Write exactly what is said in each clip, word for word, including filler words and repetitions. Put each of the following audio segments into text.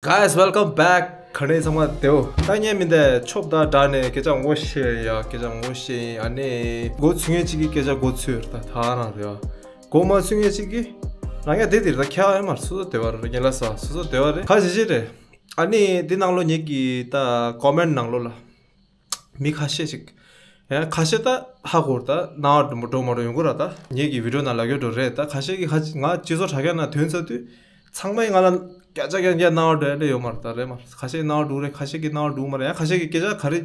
Guys, welcome back. ག་རེ་ཚང་མ་བདེ་པོ། ད་ངས་མི་འདི་ཆོབ་ད་དྲ་ནས་སྐད་ཆ་ངོ་ཤེས་ཡ། སྐད་ཆ་ངོ་ཤེས་ཡིན། ཨ་ནི་མགོ་ཚོས་མཁན་གཅིག་གིས་སྐད་ཆ་མགོ་ཚོས་ད་ད་རང་རེད་བ། མགོ་མ་ཚོས་མཁན་གཅིག་གིས་རང་ཡ་དེ་དེར་ད་ཁྱེད་ཨེ་མར་སོ་སོ་བདེ་བ་རེད། ངས་ལ་ས་སོ་སོ་བདེ་བ་རེད། ཁ་ཤས་ཤིག་རེད། ཨ་ནི་འདི་ནང་ལོ་ངེད་ཀྱི་ད་ཀོ་མེན་ནང་ལོ་ལ། མི་ཁ་ཤས་ཤིག་ཡང་ཁ་ཤས་ད་ཧ་གོ་ར་ད་སྣང་བ་འགྲོ་མ་འགྲོ་མ་འགྲོ་ཡོང་གི་ར། ད་ངེད་ཀྱི་བི་ཌིའོ་ནང་ལབ་ཡོད་འགྲོ་རེད། ད་ཁ་ཤས་ཀྱིས་ཁ་ང་སྤྱི་ཚོགས་དྲ་རྒྱ་ནང་ཐོན་ཚར་དུས་ཚང་མས་ང་ལ་སྐད་ཆ་རྐྱང་རྐྱང་སྣང་བ་འགྲོ་ཡ་འདྲ་ཡོད་མ་རེད། ད་རེད་མ་རེད། ཁ་ཤས་སྣང་བ་འགྲོ་རེད། ཁ་ཤས་ཀྱིས་སྣང་བ་འགྲོ་མ་རེད། ཡང་ཁ་ཤས་ཀྱིས་སྐད་ཆ་ག་རེ་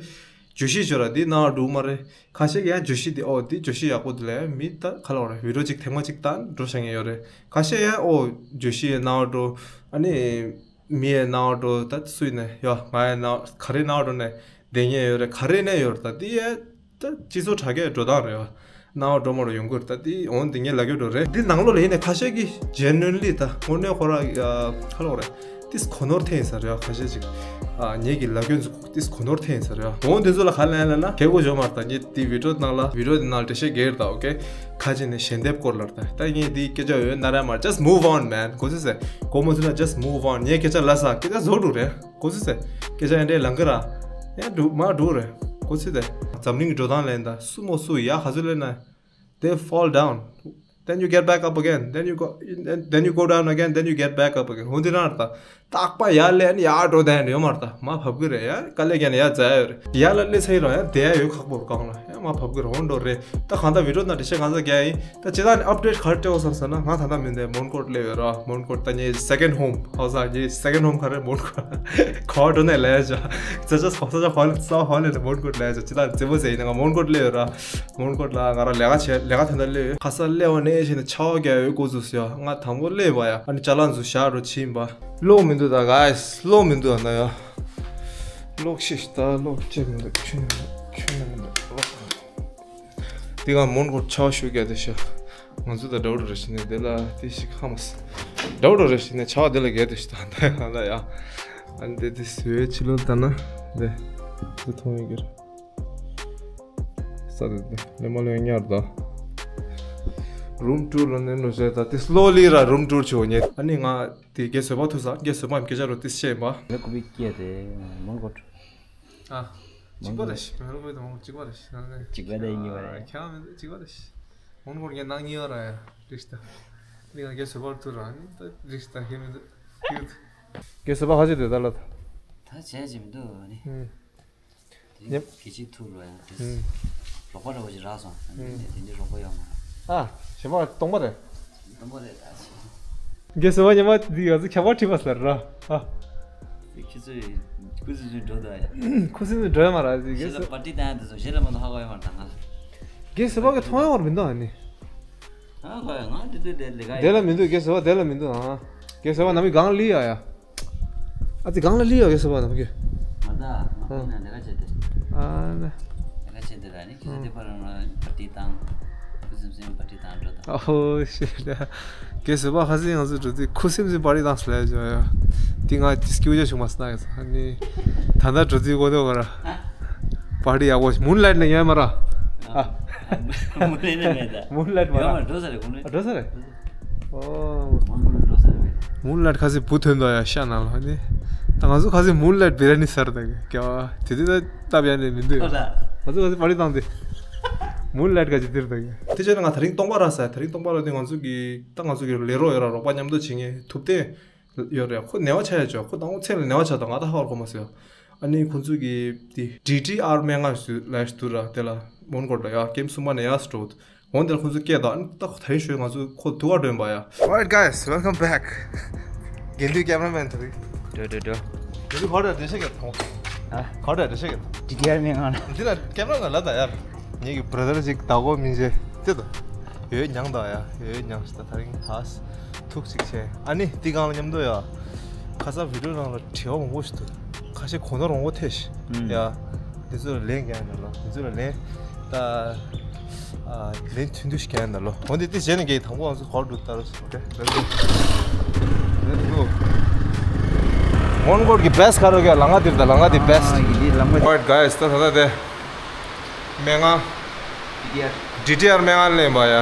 བརྗོད་གཞི་བརྗོད་ར་འདི་སྣང་བ་འགྲོ་མ་རེད། ཁ་ཤས་ཀྱིས་ཡང་བརྗོད་གཞི་འདི་ཨོ་འདི་བརྗོད་གཞི་ཡག་པོ་འདུག་ལབ་ཡ། མི་ད་ག་ལབ་རེད། བི་ཌིའོ་གཅིག་ཐེངས་མ་གཅིག་བཏང་འགྲོ་བཞག་མཁན་ཡོད་རེད། ཁ་ཤས་ཡང་ཨོ་བརྗོད་གཞི་ཡང་སྣང་བ་འགྲོ། ཨ་ནི། མི་ཡི་སྣང་བ་འགྲོ་ད་སུ་ཡིན་ན་ཡ་ང་ཡི་སྣང་ག་རེ་སྣང་བ་འགྲོ་ནས་བསྡད་མཁན་ཡོད་རེད། ག་རེ་ནས་ཡོད་རེད། ད་འདི་ཡ་ད་སྤྱི་ཚོགས་དྲ་རྒྱའི་འགྲོ་སྟངས་རེད་བ། སྣང་བ་འགྲོ་མ་འགྲོ་ཡོང་གི་རེད། ད་འདི་འོང་འདི་ངས་ལབ་རྒྱུ་འགྲོ་རེད། འདི་ནང་ལོགས་ལ་ཡིན་ནས་ཁ་ཤས་ཀྱིས་ཇེ་ནུན་ལི་ད་དངོས་གནས་ཁོ་ར་ཡ་ཁ་ལོག་རེད། ཏིས་གོ་ནོར་ཐེབས་ཡིན་ས་རེད་བ། ཁ་ཤས་ཅིག་ཨ་ངེད་ཀྱི་ལབ་རྒྱུ་ཚོ་ཏིས་གོ་ནོར་ཐེབས་ཡིན་ས་རེད་བ། འོང་འདི་ཚོ་ལ་ག་ལན་ལབ་ན་གལ་དགོས་བྱུང་མ་རེད། ད་ངས་འདི་བི་ཌིའོ་ནང་ལ་བི་ཌིའོ་འདི་ནང་ལ་འགྲེལ་བཤད་རྒྱག་གི་རེད་ད། ཨོ་ཁེ། ཁ་ཅིག་ནས་ཞལ་འདེབས་སྐོར་ལ་ད་ད་ངས་འདི་སྐད་ཆ་ཡོད་ན་ར་མ། Just move on, man. གོ་སོང་ཟེར། གོ་མ་སོང་ན་just move on. ངས་སྐད་ཆ་ལབ་ས་སྐད་ཆ་བཟོ་འགྲོ་རེད། གོ་སོང་ཟེར། སྐད་ཆ་ཡང་འདྲའི་ལང་གི་ར། ཡང་འགྲོ་མ་འགྲོ་རེད། གོ་སོང་ཟེར། འཛམ་གླིང་གི་འགྲོ་སྟངས་ལེན་ད་སུ་མོ་སུ་ཡ་ག་ཚོད་ལེན་ན། They fall down. Then you get back up again. Then you go, then you go down again. Then you get back up again. འོ་འདི་རང་རེད་ད། རྟག་པ་ཡར་སླེབས་ནས་ཡར་འགྲོ་བསྡད་ཡོད་མ་རེད་ད། མར་བབས་ཀྱི་རེད་ཡ། དཀའ་ལས་བརྒྱབ་ནས་ཡར་འཛེག་ཡོད་རེད། ཡར་ལ་སླེབས་ཚར་ཡིན་རུང་ཡང་བསྡད་ཡ་ཡོད་ཁག་པོ་རེད། སྒང་ལ་ཡང་མར་བབས་ཀྱི་རེད། འོང་འགྲོ་རེད། ད་གང་ལྟར་བི་ཌིའོ་ནང་འགྲེལ་བཤད་གང་ཙམ་རྒྱག་ཡིན། ད་སྤྱིར་བཏང་ནས་ཨབ་ཌེཊ་ག་རེ་སྤྲད་འོང་བསམ་ཟེར་ན། ང་ད་ལྟ་མི་འདི་མོན་གྷོར་སླེབས་ཡོད་ར། མོན་གྷོར་ད་ངའི་སེ་ཀེན་ཌི་ཧོམ། ཧ་གོ་སོང་། ངའི་སེ་ཀེན་ཌི་ཧོམ་ག་རེ་མོན་གྷོ། ག་བ་འགྲོ་ནས་ལས་བྱ་ས་ཆ་ས་ཆ་ཧོ་ལེ་ས་ཧོ་ལེ་ནས་མོན་གྷོར་ལས་བྱ་སྤྱིར་བཏང་རྩེ་མོ་ཟེར་ཡིན་ན། ང་མོན་གྷོར་སླེབས་ཡོད་ར། མོན་གྷོ་ལ་ང་རང་ལས་ཀ་བྱས། ལས་ཀ་དོན་དག་སླེབས་ཡོད། ཁ་སང་སླེབས་པ་ནས་བྱས་ནས་ཆར་པ་རྒྱག་ཡོད། སྐུ་གཟུགས་ཟེར་ཡ། ང་དང་པོ་སླེབས་པ་ཡ། ཨ་ནི་ཅ་ལག་ཚོ་བཞག་འགྲོ་ཕྱིན་པ། གློག་མི་འདུག་ད་ག་ཡེས། གློག་མི་འདུག་ཨ་ན་ཡ། གློག་ཤི་ད་གློག་ཅི་མི་འདུག་ཆུ་མི་འདུག་ཆུ་མི་འདུག་འདི་ག་མོན་གྷོ་ཆར་པ་ཤུགས་རྒྱག་དེ་ཤ། ང་ཚོ་ད་འདྲ་བོ་རེ་བྱས་ནས་དེ་ལ་དེ་ཞིག་ཧ་མ་སི། འདྲ་བོ་རེ་བྱས་ནས་ཆར་པ་དེ་ལ་རྒྱག་དེ་ཤ། ད་ད་ཡ་ད་ཡ། ཨ་ནི་དེ་དེ་སུའི་ཕྱི་ལོགས་ད་ན་དེ་དེ་མཐོང་ཡོད་ཀྱི་རེད། ས་དེ་དེ་ལེ་མ་ལེ་ཉར་ད། རུམ་ཊུར་ལ་ནས་ནོ་ཟེར་ད་དེ་སི་ལོ་ལི་ར་རུམ་ཊུར་བྱོས་ཉེ། ཨ་ནི་ང་དེ་རྒན་བཟོད་པ་ཐུག་ས། རྒན་བཟོད་པ་སྐད་ཆ་རོ་དེ་བཤད་པ། ལེ་ཀུ་བི་ཀྱེ་དེ་མོན་གྷོ། ཨ། གཅིག་པ་རེད་ཤི། མོན་གྷོ་དང་གཅིག་པ་རེད་ཤི། གཅིག་པ་དེ་གཉིས་པ་རེད། ཁྱེད་རང་མི་འདུག་གཅིག་པ་རེད་ཤི། མོན་གྷོ་ངས་ནང་གཉིས་པ་ར་ཡ། རིགས་ད། མི་ང་རྒན་བཟོད་པ་ཐུག་ར་ནི་ད་རིགས་ད་ཁྱེད་མི་འདུག་རྒན་བཟོད་པ་ཧ་ཅི་དེ་ད་ལ་ད། ད་བྱས་ཅི་མི་འདུག་ཨ་ནི། ཨུམ། དེ་ཉེབ། གི་ཅིག་ཐུག་རོ་ཡང་དེ། ཨུམ། རོགས་པ་འདྲ་བོ་ཞིག་རག་སོང་། ཨ་ནི་ཨུམ། དེ་འདྲའི་རོགས་པ་ཡོད་མ་རེད། ཨ། གཞན་པ་སྟོང་པ་རེད། སྟོང་པ་རེད་ད་ཅི། རྒན་བཟོད་པ་ཉི་མ་འདི་ང་ཚོ་ཁྱད་པར་ཁྲིད་པ་ཟེར་ར། ཨ། ཁྱེད་ཚོས་ཁུ་སིམ་སིམ་འགྲོ་འདུག་ཡ། ཁུ་སིམ་སིམ་འགྲོ་ཡ་མ་ར་ཟིག་གཞན་ལ་པར་ཊི་བཏང་ཡ་དེ་ཚོ་གཞན་ལ་མ་གཏོགས་ཧ་གོ་ཡ་མ་རེད་ད་ང་ལ། རྒན་བཟོད་པ་གི་མཐོང་ཡ་བར་མི་འདུག་ཨ་ནི། ཧ་གོ་ཡ་ང་དེ་དུས་དེ་ལས་ཀ་ཡ། དེ་ལ་མི་འདུག་རྒན་བཟོད་པ་དེ་ལ་མི་འདུག་ཨ། རྒན་བཟོད་པ་ནམ་གི་སྒང་ལི་ཡ་ཡ། ཨ་ཙི་སྒང་ལ་ལི་ཡོད་གེ་སོ་པ་ནམ་རྒྱུན། ང་ད་ང་ཁོ་ན་ལས་ཀ་བྱེད་དེ། ཨ་ན། ལས་ཀ་བྱེད་དེ་ར་ནི་ཁྱེད་ཚོ་དེ་པར་ང་པར་ཊི་བཏང་། ཁུ་སིམ་སིམ་པར་ཊི་བཏང་འགྲོ་དང་། ཨོ་ཤི་ཊ། གེ་སོ་པ་ཁ་སང་ང་ཚོ་འགྲོ་དུས་ཁུ་སིམ་སིམ་པར་ཊི་བཏང་སླེབས་བྱུང་ཡ། དེ་ང་ཏི་སྐྱིད་པོ་བྱུང་མ་སོང་ན་གེ་སོ། ཨ་ནི། ད་ལྟ་འགྲོ་དུས་གོ་དོ་ག་ར། པར་ཊི་ཡག་པོ་མུན་ལའིཊ་ནས་ཡོད་མ་ར། ཨ། མུན་ལའིཊ་ནས་མེད་ད། མུན་ལའིཊ་མ་ར། ཡོད་མ་འགྲོ་ས་རེད་གོ་ནས། འགྲོ་ས་རེད། ཨོ། མུན་ལའིཊ་ཁ་སང་བུ་ཐོན་འདུག་ཡ་ཤ་ནང་ལ་ནི། ད་ང་ཚོ་ཁ་སང་མུན་ལའིཊ་བི་ར་ནི་ཟེར་ད་གི་ཀྱ་དེ་དུས་ད་སྟབས་ཡག་ནས་མི་འདུག་ཡ། ཨོ་ད། ང་ཚོ་ཁ་སང་པར་ཊི་བཏང་སྟེ། མུན་ལའིཊ་ག་ཅིག་དེར་ད་གི། དེ་བྱས་ན་ང་དེ་རིང་སྟོང་པ་རག་ས། དེ་རིང་སྟོང་པ་རག་དུས་ང་ཚོ་གི་ད་ང་ཚོ་གི་ལས་རོགས་ཡོད་ར། རོགས་པ་མཉམ་དུ་བྱེད་མཁན་ཐུབ་བསྟན་ཡོད་རེད། ཁོ་ནད་པ་ཆགས་ཡོད་ཅོག་ཁོ་དང་པོ་མཚན་ལ་ནད་པ་ཆགས་དང་ང་ད་ཧ་བར་གོ་མ་སོང་ཡ། ཨ་ནི་ཁོ་ཚོ་གི་དེ་ཌི་ཊི་ཨར་སྨན་ཁང་ཞིག་ལ་ཞིག་འདུག་ར། དེ་ལ་མོན་གྷོ་ལ་ཡ་ཀེམ་གསུམ་པ་ནས་ཡར་སྤྲོད། འོན་ཏེ་ཁོང་ཚོ་སྐད་དང་ད་ད་རིང་ཞོལ་ང་ཚོ་ཁོ་ཐུག་ག་འགྲོ་ཡིན་པ་ཡ། Alright guys, welcome back. དགེ་འདུན་cameraman དེ་རིང་། འགྲོ་འགྲོ་འགྲོ། དགེ་འདུན་ག་རེ་འགྲེལ་བཤད་རྒྱབ་ཐོང་། ཨ། ག་རེ་འགྲེལ་བཤད་རྒྱབ་ཐོང་། ཌི་ཊི་ཨར་སྨན་ཁང་ལ། འདི་ལ་camera ལ་ལ་ད་ཡར། ངེད་ཀྱི་brother ཅིག་ད་གོ་མིན་ཅེ། དེ་ད། ཡོད་མྱང་ད་ཡ། ཡོད་མྱང་ཞིག་ད་ད་རིང་ད་ཐུག་ཅིག་བྱས། ཨ་ནི་འདི་གང་ལ་མཉམ་དུ་ཡ། ཁ་སང་བི་ཌིའོ་ནང་ལ་དྲི་བ་མང་པོ་ཞིག་འདུག་ཁ་ཤས་གོ་ནོར་མང་པོ་ཐེབས་ཤག་ཨུམ། ཡ། འདི་ཚོ་ལ་ལན་རྒྱག་ཡ་ན་ལོ། འདི་ཚོ་ལ་ལན། ད། ཨ། ལན་ཐུང་ཐུང་ཞིག་རྒྱག་ཡ་ན་ལོ། འོ་འདི་འདི་བྱས་ནས་རྒྱག་དང་པོ་ང་ཚོ་ག་པར་འགྲོ་ད་ར་སོ། Okay, let's go. Let's go. མོན་གྷོ་གི་བྷེ་སི་ག་རེ་ག་ལམ་ཁ་འདིར་ད་ལམ་ཁ་འདི་བྷེ་སི། ཨ་འདི་ལམ་ཁ། Alright guys, ད་ད་ད་དེ། སྨན་ཁང་། ཌི་ཊི་ཨར། ཌི་ཊི་ཨར་སྨན་ཁང་སླེབས་པ་ཡ།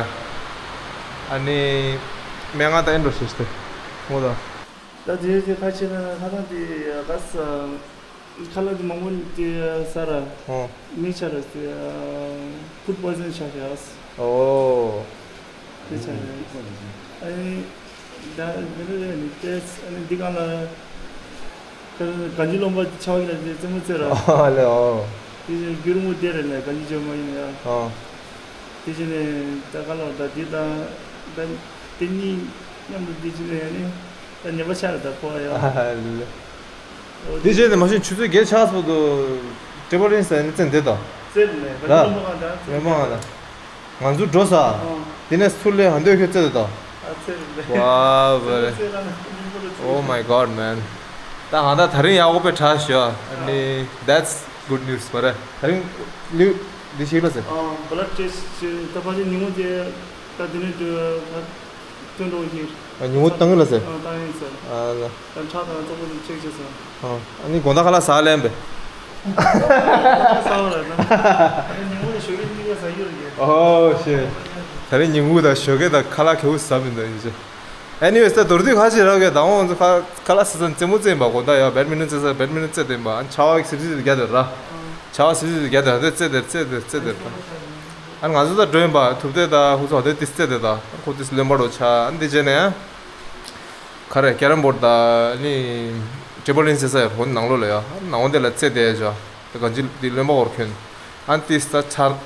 ཨ་ནི། སྨན་ཁང་ད་ཨེ་འགྲོ་ཤེས་ཏེ། ངོ་ད། ད་དེ་དེ་ཁ་ཆེ་ན་ཁ་ཐང་དེ་ག་ས་ཁ་ལག་དེ་མང་པོ་དེ་ས་ར་ཧོ། མི་ཆ་ར་དེ་ཕུཌ་པོའི་ཛན་ཆགས་ཤག་ཨོ། དེ་ཆ་ར་ཨ་ནི་ད་དེ་ནི་དེ་ནི་དེ་ཨ་ནི་འདི་གང་ལ་ག་ཅི་ལོན་པ་ཆགས་ཡིན་ན་དེ་རྩེད་མོ་རྩེ་ར། ཨ་ལེ་ཨོ། དེ་བཞིན་རྒྱུ་རུ་མོ་དེ་རེད་ལ་ག་ཅི་བྱོས་མ་ཡིན་ཡ། ཨོ། དེ་བཞིན་ནས་ད་ག་ལ་ད་དེ་དང་ད་དེ་གཉིས་མཉམ་དུ་དེ་བཞིན་ནས་ཡ་ནི་ད་ཉེས་པ་ཆགས་རེད་ད་ཁོ་ཡ། ཨ་ལེ། འདི་བྱས་ནས་མ་གཞི་ཆུ་ཚོད་བརྒྱད་ཆགས་སོང་དུ་ཀྲི་པལ་ཨིན་ཟེར་ནས་བཙན་འདེད་དང་། རྩེད་ནས་ར། ཡོན་མ་ང་དང་། ཡོན་མ་ང་དང་། ང་ཚོ་འགྲོ་ས། ཨོ། དེ་ནས་ཚུར་ལས་ཧ་འདོད་ཁྱོད་རྩེད་དང་། ཨ་རྩེད་རེད། ཝ་བ་རེད། རྩེད་ར་ན་མི་འབོར་ཆུ། Oh my god man. ད་ང་ད་ད་རིང་ཡག་པོ་དཔེ་དྲག་ཤག་ཨ་ནི་that's good news མ་རེད། ད་རིང་ལིའུ་འདི་ཤེས་པ་ཟེར། ཨ་blood test བྱས་ད་ཕ་གི་ཉིན་མོ་དེ་ད་དེ་ནས་དུ་ད། སྟོན་འགྲོ་གི། ཨ་ཉིན་མོ་བཏང་གི་ལ་ཟེར། ཨ་བཏང་ཡིན་ཟེར། ཨ་ལ། ད་ཁྲག་དང་གཙོ་བོ་ནི་ཅེག་བྱས་ཟེར། ཨ་ཨ་ནི་དགོང་དག་ཁ་ལག་ཟ་ལེན་པས། ཁ་ལག་ཟ་བ་ར་ན། ཨ་ཉིན་མོ་ནི་ཞོགས་ཀས་གཉིད་ཁ་ཟ་ཡོད་རེད། ཨོ་ཤེ། ད་རིང་ཉིན་གུང་དང་ཞོགས་ཀས་དང་ཁ་ལག་ཁེའུ་ཟ་མི་འདུག་ཡིན་ཅེ། Anyways ད་མདོར་བསྡུས་ཁ་ཅིག་རག་གི་ད་འོང་ཚོ་ཁ་ཁ་ལག་ཟ་ཟ་རྩེད་མོ་རྩེ་ཡིན་པ་དགོང་དག་ཡ་བེཌ་མིན་ཊོན་རྩེ་ས་བེཌ་མིན་ཊོན་རྩེ་དེ་ཡིན་པ་ཨ་ཆར་པ་གི་སིབ་སིབ་རྒྱག་དེ་ར། ཆར་པ་སིབ་སིབ་རྒྱག་དེ་ར་དེ་རྩེ་དེ་ར་རྩེ་དེ་ར་རྩེ་དེ་ར། ཨ་ང་ཚོ་ད་འགྲོ་ཡིན་པ་ཐུབ་དེ་ད་ཧུ་ཚོ་དེ་ཏིས་རྩེ་དེ་ད་ཁོ་ཏིས་ལོན་པ་རོ་ཆ་ཨ་འདི་བྱས་ནས་ཡ། ག་རེ་ཀེ་རམ་བོར་ཌི་ད་ནི་ཀྲི་པལ་ཨིན་ཟེར་ས་ཡོད་ཧོ་ནང་ལོགས་ལ་ཡ་ནང་ལོགས་དེ་ལ་རྩེ་དེ་ཡ་ཅོ་ད་ག་ཅི་འདི་ལོན་པ་འོར་ཁྱོད་ཨ་ཏིས་ད་ཆར་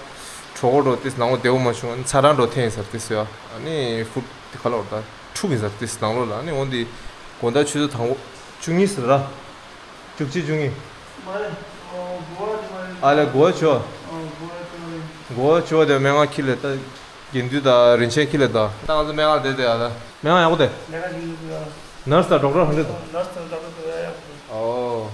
གྲོགས་འགྲོ་ཏིས་ནང་ལོགས་བདེ་བོ་མ་བྱུང་ཨ་ཆ་རང་འགྲོ་ཐེན་ཡིན་ཟེར་ཏིས་ཡ་ཨ་ནི་ཧུ་དེ་ག་ལ་འོར་ད་འཁྲུག་ཡིན་ཟེར་ཏིས་ནང་ལོགས་ལ་ཨ་ནི་འོ་འདི་དགོང་དག་ཆུ་ཚོད་དང་པོ་བཅུ་གཉིས་ཟེར་ར། བཅུ་གཅིག་བཅུ་གཉིས། མ་རེད། ཨོ་གོ་བ་དེ་མ་རེད། ཨ་ལས་གོ་བ་ཆོ། ཨོ་གོ་བ་དེ་མ་རེད། གོ་བ་ཆོ་དེ་སྨན་ཁང་ཁྱི་ལས་ད་དགེ་འདུན་དང་རིན་ཆེན་ཁྱི་ལས་ད། ད་ང་ཚོ་སྨན་ཁང་དེ་དེ་ཨ་ད་སྨན་ཁང་ཡག་པོ་དེ། ལས་ཀ་ཡིན་འདུག་ཨ། ནར་སི་དང་ཌོག་ཊར་ཧོན་ཏེ་དང་། ནར་སི་དང་ཌོག་ཊར་དེ་ཡག་པོ་འདུག་ཨོ།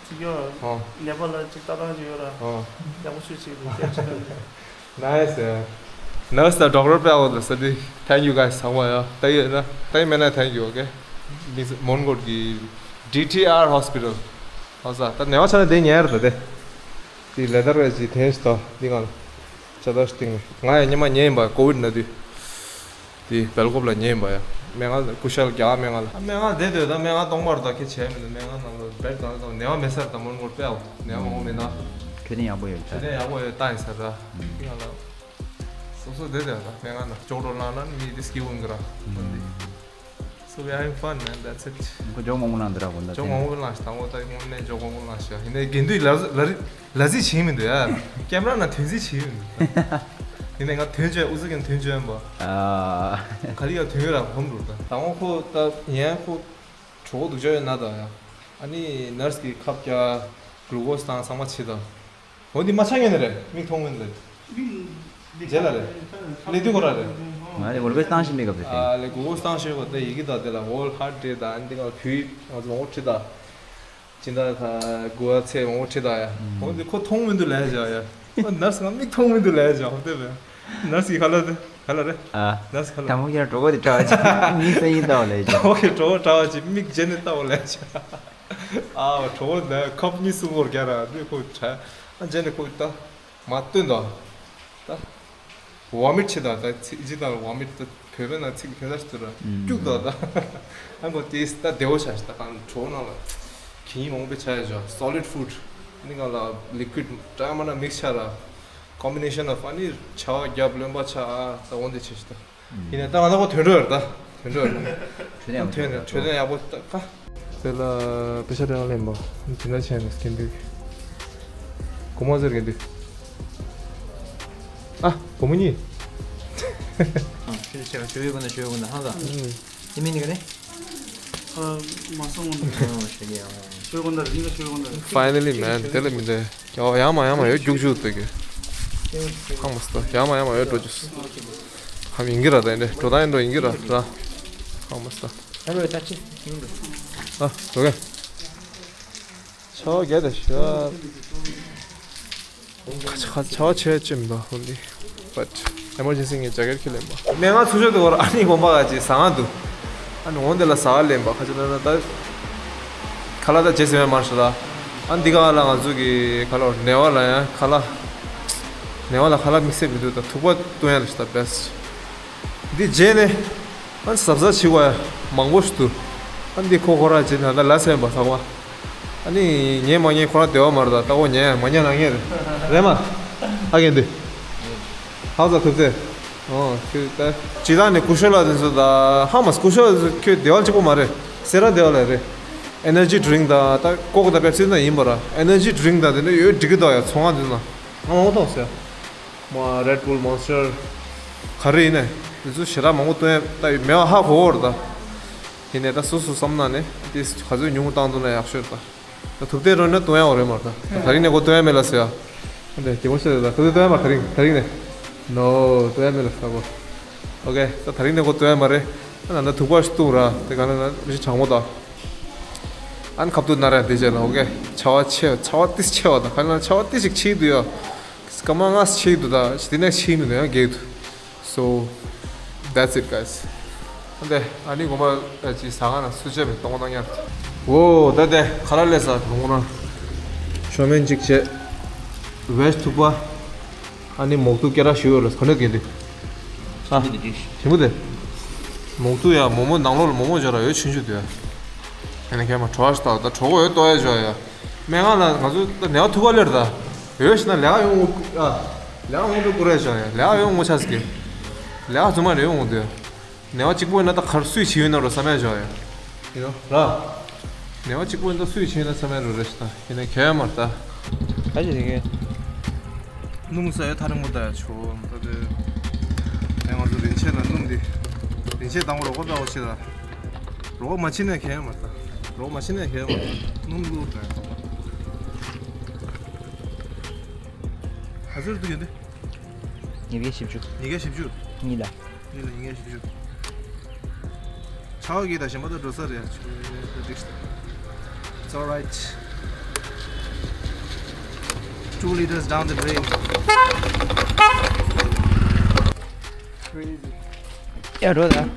ཅིག་ཡོད། ཨོ། ནེ་པ་ལ་ཅིག་ལྟ་སྟངས་ཅིག་ཡོད་ར། ཨོ། ཡག་པོ་ཤོད་ཅིག་འདུག་སྐད་ཆ་གཏོང་གི། Nice. Nurse དང་ཌོག་ཊར་དཔེ་ཡག་པོ་འདུག་ས་འདི། Thank you guys ཚང་མ་ཡ། ལྟ་ཡོད་ན་ལྟ་ཡི་མེད་ན་thank you, okay? མི་མོན་གྷོ་གི་ཌི་ཊི་ཨར་ཧོ་སི་པི་ཊལ། ཧོ་ས་ད་ནེ་བ་ཆ་ན་དེ་ཉལ་ར་ད་དེ། དེ་ལེ་དར་བས་ཅི་དེ་ཞིག་ད་འདི་གང་ལ། ཇ་དར་སྟེང་ནས་ང་ཡང་ཉི་མ་ཉལ་ཡིན་པ་ཀོ་བིཌ་ན་དུས། དེ་སྦེལ་ཀོབ་ལ་ཉལ་ཡིན་པ་ཡ། སྨན་ཁང་ལ་སྐུ་ཤ་ལ་རྒྱ་གར་སྨན་ཁང་ལ། སྨན་ཁང་བསྡད་སྡོད་ད་སྨན་ཁང་སྟོང་པར་ད་ཁྱེད་བྱས་མི་འདུག་སྨན་ཁང་ནང་ལ་བེཌ་གང་ལ་གང་ནེ་བ་མེད་སར་ད་མོན་གྷོར་དཔེ་ཡག་པོ་ནེ་བ་མང་པོ་མེད་ད། གལ་ཏེ་ཡག་པོ་ཡོད་ད། གལ་ཏེ་ཡག་པོ་ཡོད་ད་ཡིན་སར་ད། ཡང་ལ། སོ་སོ་བསྡད་སྡོད་ད་སྨན་ཁང་ནང་ཅོག་རོ་ལངས་ན་མི་དེ་སྐྱིད་པོ་འགི་ར། འོན་ཏེ། So we are having fun, man. That's it. ཁོ་ཇོག་མང་པོ་གནང་འདི་ར་གོ་ད་ཇོག་མང་པོ་གནང་ཞིག་དང་པོ་ད་དངོས་གནས་ཇོག་མང་པོ་གནང་ཞིག་ཡིན་ནའི་དགེ་འདུན་ལ་ལ་ལ་རྩིས་བྱེད་མི་འདུག་ཡ། ཀེམ་ར་ནང་དོན་རྩིས་བྱེད་མི་འདུག་ཡིན་ནའི་ང་དོན་བཅོས་ཨུ་ཚུགས་ཀྱང་དོན་བཅོས་ཡིན་པ། ཨ། ག་ལི་ཡ་དོན་ར་ཧོམ་རུ་ད་དང་པོ་ཁོ་ད་ཡན་ཁོ་གྲོད་ཁོག་སྡུག་ཅག་ཡོད་ན་ད་ཡ། ཨ་ནི་ནར་སི་གི་ཁབ་རྒྱག་གླུ་ཀོ་སི་དང་ཚང་མ་བྱེད་ད། འོ་འདི་མ་ཆ་ངེས་ནི་རེད། མིག་མཐོང་མིན་རེད། རྗེས་ལ་རེད། ལས་དུས་ཁོ་ར་རེད། ང་ལས་འོལ་པའི་སྟངས་ཤིག་མིག་གབ་རེད། ཨ་ལས་གུ་གུ་སྟངས་ཤིག་གོ་ད་ཡི་གེ་ད་དེ་ལ་ཨོལ་ཧར་ཊི་ད་འདི་ག་བུའི་ང་ཚོ་མང་པོ་ཁྲིད་ད། སྦྱིན་བདག་ད་གུ་བ་ཚེ་མང་པོ་ཁྲིད་ད་ཡ། འོ་འདི་ཁོ་མཐོང་མི་འདུག་ལས་བྱ་ཡ། ཨ་ནར་སི་ང་མིག་མཐོང་མི་འདུག་ལས་བྱ་འོ་དེ་བས། ནར་སི་གི་ག་ལ་དེ་ག་ལ་རེད། ཨ། ནར་སི་ག་ལ། དང་པོ་ཁྱེད་རང་གྲོད་ཁོག་དེ་བཀྲ་བ་ཅིག་མིག་སེ་ཡིན་ལྟ་བ་ལས་བྱ། དང་པོ་ཁྱེད་གྲོད་ཁོག་བཀྲ་བ་ཅིག་མིག་རྗེས་ནས་ལྟ་བ་ལས་བྱ། ཨ་གྲོད་ཁོག་ན་ཁབ་གཉིས་གསུམ་བོར་རྒྱ་ར་འདི་ཁོ་བྱ། ཨ་རྗེས་ནས་ཁོ་ད། མ་སྟོན་དང་། ད། ཝ་མིཊ་བྱེད་དང་ད་ཚིག་ཅི་དང་ཝ་མིཊ་ད་བོད་པའི་ནང་ཚིག་ག་ས་ཞིག་ཏུ་ར་སྐྱུག་དང་ད། ཨ་ཁོ་ཏེས་ད་བདེ་བོ་བྱ་ཞིག་ད་གང་གྲོ་ནང་ལ་གིན་མང་པོ་བྱ་ཡ་ཞོ་སོ་ལིཌ་ཧྥུཌ་ནི་གང་ལ་ལི་ཀུའིཌ་ཏྲ་མ་ན་མིག་ཆ་ལ་ཀོམ་བི་ནེ་ཤན་ཨོཕ་ཨ་ནི་ཆ་བ་རྒྱབ་ལོན་པ་ཆ་ཨ་ད་འོན་ཏེ་བྱ་ཞིག་ད། ཡིན་ནའི་ད་ང་ཚོ་ཁོ་དོན་འགྲོ་ཡོད་ད། དོན་འགྲོ་ཡོད། འཕྲོད་བསྟེན་ཡག་པོ་འཕྲོད་བསྟེན་ཡག་པོ་ད་ཁ། དེ་ལ་པེ་ཤ་དེ་ལ་ལེན་པ། དེ་འདྲ་བྱས་ནས་སྐྱེ་འདུག་གོ་མ་ཟེར་གྱི་འདུག་ཨ། སྒོར་མོ་གཉིས། ཨ། ཞུ་ཞུ་ཞུ་ཡོད་གོ་ན་ཞུ་ཡོད་གོ་ན་ཧ་ལ། ཨུམ། དེ་མིན་ནི་ག་ནི། ཨ། མ་སོང་ངོ་། ཨ་ཞུ་གི་ཨ། ཞུ་ཡོད་གོ་ན་རིང་ལ་ཞུ་ཡོད་གོ་ན། Finally man དེ་ལ་མི་འདྲ། ཡ་ཡ་མ་ཡ་མ་ཡོད་རྒྱུག་རྒྱུག་ལྟ་གི། ཧང་མ་སྟ་ཡ་མ་ཡ་མ་ཡོད་འགྲོ་རྒྱུ། ཧ་མི་འགི་ར་ད་ཡིན་འདྲ་འགྲོ་ད་ཡིན་འགྲོ་ཡིན་གི་ར་ར། ཧང་མ་སྟ། ཨ་རོ་ད་ཅི། ཨ་འགྲོ་གི། ཆ་བ་རྒྱ་དང་ཤ། ཁ་ཆ་ཁ་ཆ་བ་ཆེ་ཅིམ་དང་ཧོ་ལི། But emergency ངས་ཇ་ཀེཊ་ཁྱེར་ལེན་པ། སྨན་ཁང་ཚུར་ཕྱོགས་དེ་བར་ཨ་ནི་དགོན་པ་ག་ཅིག་ཟ་ཁང་འདུག་ཨ་ནི་འོང་དེ་ལ་ཟ་བ་ལེན་པ་ཁ་ཆ་ན་ན་ད། ཁ་ལག་ད་རྗེས་ཟིན་མ་ཤི་ལ། ཨ་འདི་ག་ལ་ང་ཚོ་གི་ཁ་ལག་ནེ་བ་ལ་ཡང་ཁ་ལག་ནེ་བ་ལ་ཁ་ལག་དམིགས་བསལ་མི་འདུག་ད་ཐུག་པ་བཏུང་ཡ་ལ་ཤི་ད་བེས། འདི་རྗེས་ནས་ཨ་ཟབ་ཟབ་བྱེད་དགོས་ཡ་མང་པོ་ཞིག་འདུག་ཨ་འདི་ཁོ་ཁོ་ར་ཅི་ན་ད་ལ་སེམས་པ་ཚང་མ། ཨ་ནི་ཉན་མ་ཉན་ཁོ་རང་བདེ་བ་མ་རེད། ད་ལྟ་ཁོ་ཉན་མ་ཉན་ལ་ངེས་རེད། རེད་མ། ཨ་རྒན་འདི། ཧའོ་ཛ་ཐུབ་ཚེ། ཨོ་ཁྱོད་ད། ཇི་ལྟར་ནས་སྐུ་ཞབས་ལགས་དེ་ཚོ་ད་ཧ་མ་སྐུ་ཞབས་ལགས་དེ་ཚོ་ཁྱོད་བདེ་བ་གཅིག་པོ་མ་རེད། སེ་ར་བདེ་བ་ལ་རེད། ཨེ་ནར་ཇི་ཌི་རིང་ད་ད་ཀོག་ད་པེབ་སི་ད་ཡིན་པ་ར། ཨེ་ནར་ཇི་ཌི་རིང་ད་དེ་འདྲ་ཡོད་འགྲིག་གི་འདུག་ཡ། ཚོང་ཁང་དེ་ཚོ་ན་ང་མང་པོ་མཐོང་སོང་ཡ། མ་རེད་བུལ་མོན་སི་ཊར་ག་རེ་ཡིན་ནས་དེ་ཚོ་ཞེ་དྲག་མང་པོ་སྟོན་ཡ་ད་མེད་པ་ཧ་གོ་གོ་རེད་ད། ཡིན་ནས་ད་སོ་སོ་བསམ་ན་ནས་དེ་ག་ཚོད་ཉུང་བཏང་འདུག་ན་ཡག་ཤོས་རེད་ད། ད་ཐུབ་བསྟན་རོལ་ན་སྟོན་ཡག་རེད་མ་རེད་ད། ད་རིང་ནས་ཁོ་སྟོན་ཡག་མེད་ལ་ཟེར་ཡ། འདི་གད་མོ་ཤོར་ད། ཐུབ་བསྟན་སྟོན་ཡག་མ་རེད་ད་རིང་ད་རིང་ནས། ནོ། སྟོན་ཡག་མེད་ལ་ཟེར་ཁོ། ཨོ་ཁེ། ད་ད་རིང་ནས་ཁོ་སྟོན་ཡག་མ་རེད། ཨ་ན་ད་ཐུག་པ་ཞིག་བཏུང་ར་དེ་ག་ན་ན་མི་ཤི་གྲང་མོ་ད། ཨན་ཁབ་ཏུ་ན་ར་དེ་བྱས་ན་ཨོ་ཁེ། ཆར་པ་ཆེ་ཆར་པ་ཏིས་ཆེ་བ་ད་ག་ན་ཆར་པ་ཏིས་ཞིག་ཆེ་འདུག་ཡ། སྐར་མ་ལྔ་ཆེ་འདུག་ད་ཞི་དེ་ནས་ཆེ་འདུག་ཡང་རྒྱག་འདུག So, that's it, guys. ཨ་ནི་ཨ་ནི་དགོན་པ་ཅིག་ཟ་ཁང་ན་སུ་ཆེ་མི་གཏོང་གཏོང་ཡ། ཨོ་ད་དེ་ཁ་ལག་ལས་ས་དུང་ན་ཆོ་མེན་ཅིག་བྱས། ཝེཇ་ཐུག་པ། ཨ་ནི་མོག་ཐུག་སྐད་གྲགས་ཞུ་ཡོད་ལ་ག་ནས་གན་དུ། ཨ་ཞིམ་པོ་དེ། མོག་ཐུག་ཡ་མོག་མོག་ནང་ལོགས་ལ་མོག་མོག་འཇོག་ར་ཡོད་ཆུང་ཆུང་དུ་ཡ། ཨ་ནི་ཁྱེད་མ་གྲོ་བ་ཞིག་ད་ད་གྲོ་གོ་ཡོད་ཏོ་ཡ་འཇོག་ཡ། སྨན་ཁང་ལ་ང་ཚོ་ད་ནད་པ་ཐུག་པ་ལེར་ད། ཡོད་ཤི་ན་ལས་ཀ་ཡོང་ངོ་ཨ། ལས་ཀ་ཡོང་དུ་ཀུ་རེ་བྱ་ཡ། ལས་ཀ་ཡོང་ངོ་ཆ་སི་ཀེ། ལས་ཀ་རྫུན་མ་རེ་ཡོང་ངོ་དུ། ནད་པ་གཅིག་པོ་ཡིན་ན་ད་གར་སུས་བྱེད་ཡོད་ན་རོ་བསམ་ཡ་བྱ་ཡ། ཡིན་ནོ་ར། ནད་པ་གཅིག་པོ་ཡིན་ན་སུས་བྱེད་ཡོད་ན་བསམ་ཡ་རོ་རེ་ཤི་ད་ཡིན་ན་གྱོད་ཡ་མ་རེད་ད། ག་ཅི་དེ་གེ། སྣུམ་ས་ཡོད་ཐ་རིང་མོ་ད་ཡ་ཆོ་ད་དེ། ཨེ་ང་ཚོ་རིན་ཆེན་ལ་སྣུམ་འདི། རིན་ཆེན་དང་པོ་རོགས་པ་པ་བ་ཆེ་ད། རོགས་མ་ཕྱིན་ན་ཁྱད་མ་ད། རོགས་མ་ཕྱིན་ན་ཁྱད་མ་ད། སྣུམ་བླུགས་དང་། ག་ཚོད་འདུག་ཡོད་འདི། ཉིས་བརྒྱ་བཞི་བཅུ། ཉིས་བརྒྱ་བཞི་བཅུ། གཉིས་ལ། གཉིས་ལ་ཉིས་བརྒྱ་བཞི་བཅུ། ཆའོ་གི་ད་ཞིམ་པ་ད་འགྲོ་ས་རེད་ཡ། It's alright. Two liters down the drain. Crazy. ཡ་འགྲོ་ད།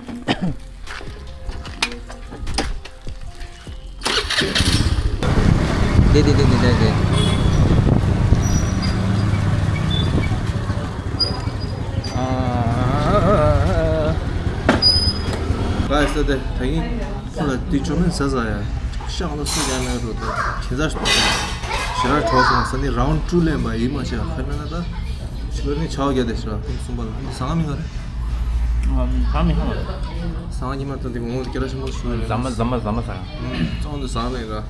དེ་དེ་དེ་དེ་དེ་དེ། ཨ། ལགས་སོ་དེ་ད་ཡིན། ཁོ་ལ་དུས་ཆོ་མིན་ཟ་ཟ་ཡ། ཤག་ལ་སུ་ཡ་མེད་རོ་ད། ཁྱེད་ཚ་ཞི་ར་གྲོགས་སོང་ས་ནི་རའུན་ཌི་ཊུ་ལེན་པ་ཡིན་མ་ཆེ་ཁ་ན་ན་ད། ཕྱི་ལོ་ནི་ཆའོ་རྒྱ་དེ་ཤི་ར་ཁོང་གསུམ་པ་ལ་ནི་ཟ་ང་མི་ང་རེད། ཨམ། ཟ་མི་ཧ་མ་རེད། ཟ་ང་ཉི་མ་ད་འདི་ངོ་སྐད་ཆ་ཆེན་པོ་ཞུ་ཡ་རེད། ཟ་མ་ཟ་མ་ཟ་མ་ཟ་ཡ། ཙོང་དུ་ཟ་ལེ་ར།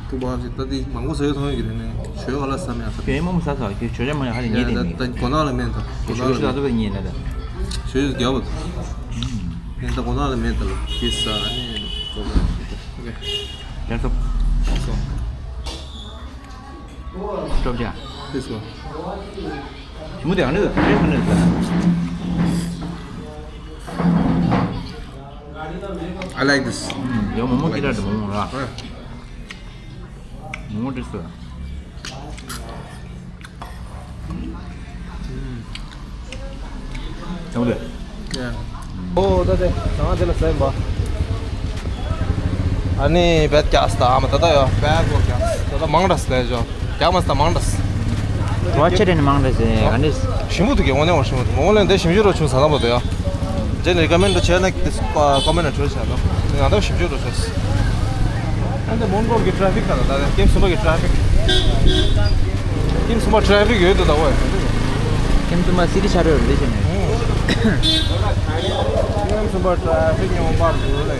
ཐུག་པ་ཅི་ད་འདི་མང་པོ་ཟ་ཡོད་མཐོང་ཡོད་ཀྱི་རེད་ནི་ཞོའི་ཧ་ལ་ཟ་མེད་ཨ་ས། ཁྱོད་མང་པོ་ཟ་ཟ་ཁྱོད་ཞོ་ཇ་མ་ཡ་ཧ་ལས་ཉེ་དེ་ད་མེད། ད་གོ་ན་ལ་མེད་ད་གོ་ན་ཞོ་ལ་ཞོ་ཟ་མེད། ད་བས་ཉེ་ན་ད། ཞོ་ཡོད་རྒྱ་བ་ད། ཡིན་ད་གོ་ན་ལ་མེད་ད་ལ་དེ་ཟ་ཨ་ནི་གོ་ན་ལ་མེད་ད། ཨོ་ཁེ། ཡར་སོ། སོ། སྟོབས་ཆེ། This one. མུ་དེ་ཨ་ནི་དེ་ཨ་ནི་དེ། I like this. ཡོ་མོ་མོ་ཀི་ར་དེ་མོ་མོ་ར། མོ་མོ་དེ་སོ། ཡོང་དེ། ཨོ་ད་དེ་ང་དེ་ལ་ཟ་ཡིན་པ། ཨ་ནི་བེད་ཀྱག་སི་ད་ཨ་མ་ད་ད་ཡོ་བེད་གོ་ཀྱག་སི་ད་ད་མང་དྲགས་ལས་ཇོ་ཀྱག་མ་སི་ད་མང་དྲགས། རོ་ཆེ་དྲན་མང་དྲགས་ཟེར་ག་འདྲས། ཞིམ་པོ་འདུག་གི་འོ་ནས་འོ་ཞིམ་པོ་འདུག་མོ་ལན་དེ་ཞིམ་ཞུ་རོ་ཆུང་ཟ་ན་པོ་ད་ཡོ། ཇེན་རི་ཀ་མེན་ཌི་བྱས་ན་ཀོ་མེན་ཊི་བྲོས་བྱས་ནོ། ང་ད་ཞིབ་འཇུག་འགྲོ་ཆོག་ཨ་འདི་མོན་གྷོ་གི་ཊ་ཕིག་ད་ད་ད་ཀེམ་གསུམ་པ་གི་ཊ་ཕིག་ཀེམ་གསུམ་པ་ཊ་ཕིག་ཡོད་དོ་ད་ཝེ། ཀེམ་གསུམ་པ་སི་ཊི་ཆ་རོ་ལེ་ཆེ་ནས། ཀེམ་གསུམ་པ་ཊ་ཕིག་ཉོ་པར་འགྲོ་ལེ།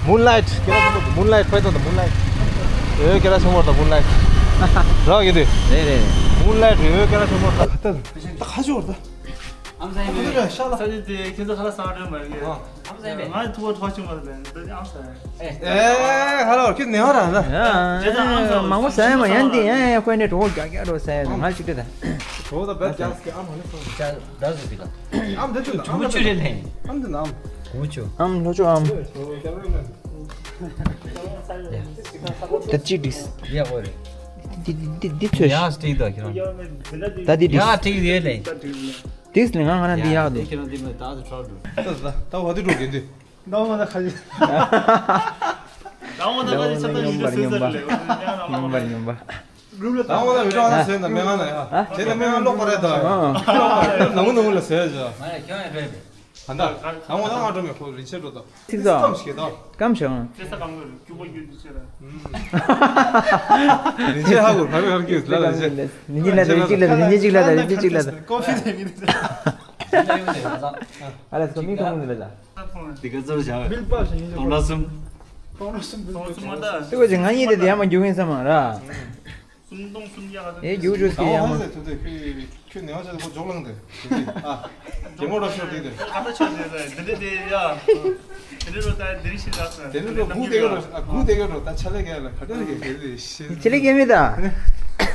མུན་ལའིཊ་ཀེ་ར་ཆེན་པོ་མུན་ལའིཊ་ཕེ་ཏོ་ད་མུན་ལའིཊ། ཡོད་ཀེ་ར་ཆེན་པོ་ད་མུན་ལའིཊ། རག་ཡོད་དེ། རེད་རེད། མུན་ལའིཊ་ཡོད་ཀེ་ར་ཆེན་པོ་ད་ད་ཁ་ཆོར་ད། ཨམ་ས་ཡིན་པས། ས་ཆ་དེ་ཁྱེད་ཚོ་ཁ་ལག་ཟ་བ་འདྲ་མ་རེད། ཨམ་ས་ཡིན་པས། ང་ཐུག་པ་ཐུག་པ་ཆུང་མ་རེད་པས། ཨམ་ས་ཡིན། ཨེ་ཧ་ལོ་ཁྱེད་ནེ་བ་ར་ན། ཨ་མང་པོ་ཟ་ཡ་མ་ཡན་དེ་ཡན་ཡན་ཁོས་ནས་གྲོགས་རྒྱག་རྒྱག་རོ་ཟ་ཡ་ང་ཅིག་དེ་ད། གྲོགས་ད་བད་རྒྱག་སྐད་ཨམ་ཧ་ལས་སོང་། ཅ་ད་ཟུ་དེ་ད། ཨམ་དེ་ཚོ་ད་ཨམ་དེ་ཚོ་ད་ཨམ། གོང་ཆུ། ཨམ་ལྷོ་ཆུ་ཨམ། ད་ཅི་དྲིས། ཡ་གོ་རེད། འདི་འདི་འདི་འདི་ཚོས། ཡ་སྟེ་ད་ཁྱེད་རང་། ད་འདི་འདི། ཡ་སྟེ་ཡོད་ལེ། དེས་ལས་ང་ང་ན་འདི་ཡག་འདུག་ཁྱེད་རང་འདི་མ་ད་ད་ཁྲག་འདུག་ད་ད་ད་བ་དུ་འགྲོ་གིན་འདི། ད་བ་ད་ཁ་ཅི། ད་བ་ད་ཁ་ཅི་ཆ་ད་ཡིན་ཟེར་ཟེར་ལེ། ཉོན་པར་ཉོན་པ། ད་བ་ད་བི་ཏྲ་ད་ཟེར་ད་མེ་ང་ན་ཡ། ཨ། ཇེ་ད་མེ་ང་ལོག་པ་རེད་ད། ཨ། ནང་ནང་ལ་ཟེར་ཇ། ང་ཡ་ཁྱོད་ཡ་རེད། ད་ད་ང་ངོ་ད་ང་འགྲོ་མེད་ཁོ་རིན་ཆེན་འགྲོ་ད། ཚིག་ཚོ་སྐམ་ཞིག་ད། སྐམ་ཞིག་ཨང་། ཚེ་ས་གང་གི་རྒྱུག་པ་རྒྱུག་དུས་ཚེ་ལ། རིན་ཆེན་ཧ་གོ་ག་རེ་ག་རེ་སྐྱོད་ལ་རིན་ཆེན། རིན་ཆེན་ལ་ད་རིན་ཆེན་གཅིག་ལ་ད་རིན་ཆེན་གཅིག་ལ་ད་རིན་ཆེན་གཅིག་ལ་ད། ཀོ་ཕི་ནས་མི་འདུག་ད། ཨ་ལས་ཁོ་མིང་ཐོང་ནི་ལ་ད། འདི་ག་ཚོར་བྱ་བའི་སྟོང་ཕྲག་གསུམ། སྟོང་ཕྲག་གསུམ་འདུག་སྟོང་ཕྲག་གསུམ་མ་ད། ལྟོས་གོ་ཅིག་ང་གཉིས་དེ་དེ་ཡར་མར་རྒྱུག་གིན་ས་མ་ར། སུམ་སྟོང་སུམ་བརྒྱ་ག་ཚོད། ཨེ་རྒྱུག་རྒྱུག་ཟེར་ཡར་མར། ཁྱོད་ནས་བ་ཆ་ཁོ་འཇོག་ལངས་ཏེ། ཨ། རྒྱལ་མོ་རོ་ཤོར་དེ་དེ། ཁ་ཏ་ཆ་ཟེར་ཟེར་དེ་འདྲ་དེ་ཡ། དེ་འདྲ་རོ་ད་དེ་རིང་ཤི་རག་ཟེར། དེ་འདྲ་རོ་གུ་དེ་ག་རོ། ཨ་གུ་དེ་ག་རོ་ད་ཆ་ལེ་ག་ལ་ཁ་ཏ་ལེ་ག་དེ་དེ་ཤི། ཆ་ལེ་ག་མི་ད།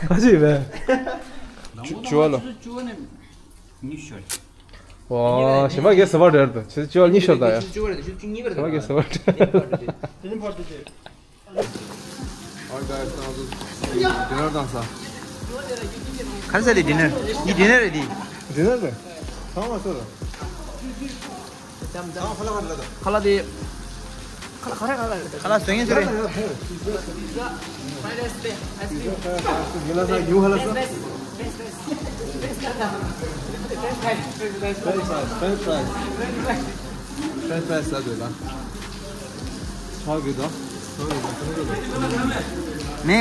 ག་ཅི་བས། ཅུ་ཅུ་བ་ལ། ཅུ་བ་ནས་ཉི་ཤུ་ཤོར། ཝ། ཞེ་མ་གེ་ཟེར་བ་རེད་ད། ཆུ་ཅུ་བ་ཉི་ཤོར་ད་ཡ། ཞེ་མ་གེ་ཟེར་བ་རེད། དེ་ནི་ཕར་དུ་ཅེ། Alright guys, now this is dinner time, sir. ག་རེ་ཟ་ལེ་dinner? འདི་dinner རེད་འདི། Dinner རེད། ཚང་མ་ཟ་ལ། ཚང་མ་ཁ་ལག་ཁ་ལག་ད། ཁ་ལག་དེ། ཁ་ལག་ཁ་ལག་ཁ་ལག་ཁ་ལག་བཟོ་མཁན་ཚོ་རེད། Fried rice དེ་ice cream། ཉི་ལ་ས་ཉུ་ཧ་ལ་ས། French fries, French fries, French fries. French fries ཟ་དགོས་ད། ཆག་གི་ད། ཆག་གི་ད། ཁོང་ཚོ་ལ། ནི།